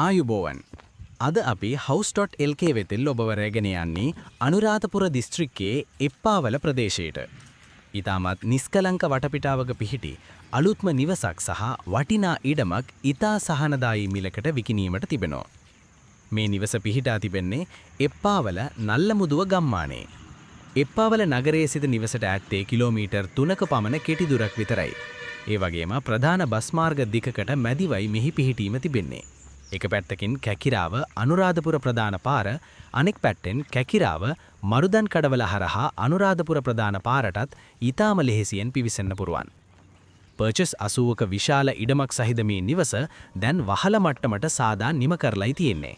ආයුබෝවන්. අද අපි house.lk වෙතින් ඔබව රැගෙන යන්නේ අනුරාධපුර දිස්ත්‍රික්කයේ එප්පාවල ප්‍රදේශයට. ඉතාමත් නිස්කලංක වටපිටාවක පිහිටි අලුත්ම නිවසක් සහ වටිනා ඉඩමක් ඉතා සහනදායී මිලකට විකිණීමට තිබෙනවා. මේ නිවස පිහිටා තිබෙන්නේ එප්පාවල නල්ලමුදුව ගම්මානයේ. එප්පාවල නගරයේ සිට නිවසට ඇත්තේ කිලෝමීටර් 3ක පමණ කෙටි දුරක් විතරයි. ඒ වගේම ප්‍රධාන බස් මාර්ග දෙකකට මැදිවයි මෙහි පිහිටීම තිබෙන්නේ. එක පැත්තකින් කැකිරාව අනුරාධපුර ප්‍රධාන පාර, අනෙක් පැත්තෙන් කැකිරාව මරුදන් කඩවල හරහා අනුරාධපුර ප්‍රධාන පාරටත් ඊටාම ලෙහෙසියෙන් පිවිසෙන්න පුරුවන්. පර්චස් 80ක විශාල ඉඩමක් සහිත මේ නිවස දැන් වහල මට්ටමට සාදා නිම කරලයි තියෙන්නේ.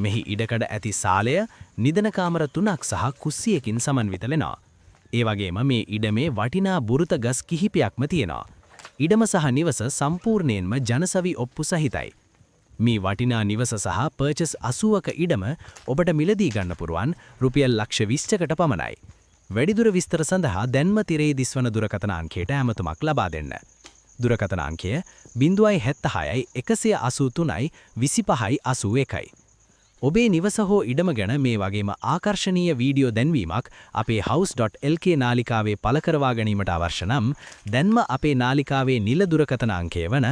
මෙහි ඉඩකඩ ඇති සාලය නිදන කාමර තුනක් සහ කුස්සියකින් සමන්විත වෙනවා. ඒ වගේම මේ ඉඩමේ වටිනා බුරුත ගස් කිහිපයක්ම තියෙනවා. ඉඩම සහ නිවස සම්පූර්ණයෙන්ම ජනසවි ඔප්පු සහිතයි. මේ වටිනා නිවස සහ පර්චස් 80ක ඉඩම ඔබට මිලදී ගන්න පුරුවන් රුපියල් ලක්ෂ 20කට පමණයි. වැඩිදුර විස්තර සඳහා දැන්ම තිරයේ දිස්වන දුරකථන අංකයට ඇමතුමක් ලබා දෙන්න. දුරකථන අංකය 076 183 25 81යි. ඔබේ නිවස හෝ ඉඩම ගැන මේ වගේම ආකර්ශනීය වීඩියෝ දැන්වීමක් අපේ house.lk නාලිකාවේ පළ කරවා ගැනීමට අවශ්‍ය නම් දැන්ම අපේ නාලිකාවේ නිල දුරකථන අංකය වන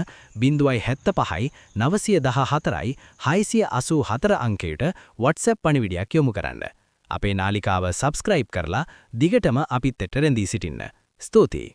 075 914 684 අංකයට WhatsApp පණිවිඩයක් යොමු කරන්න. අපේ නාලිකාව සබ්ස්ක්‍රයිබ් කරලා දිගටම අපිත් එක්ක රැඳී සිටින්න. ස්තුතියි.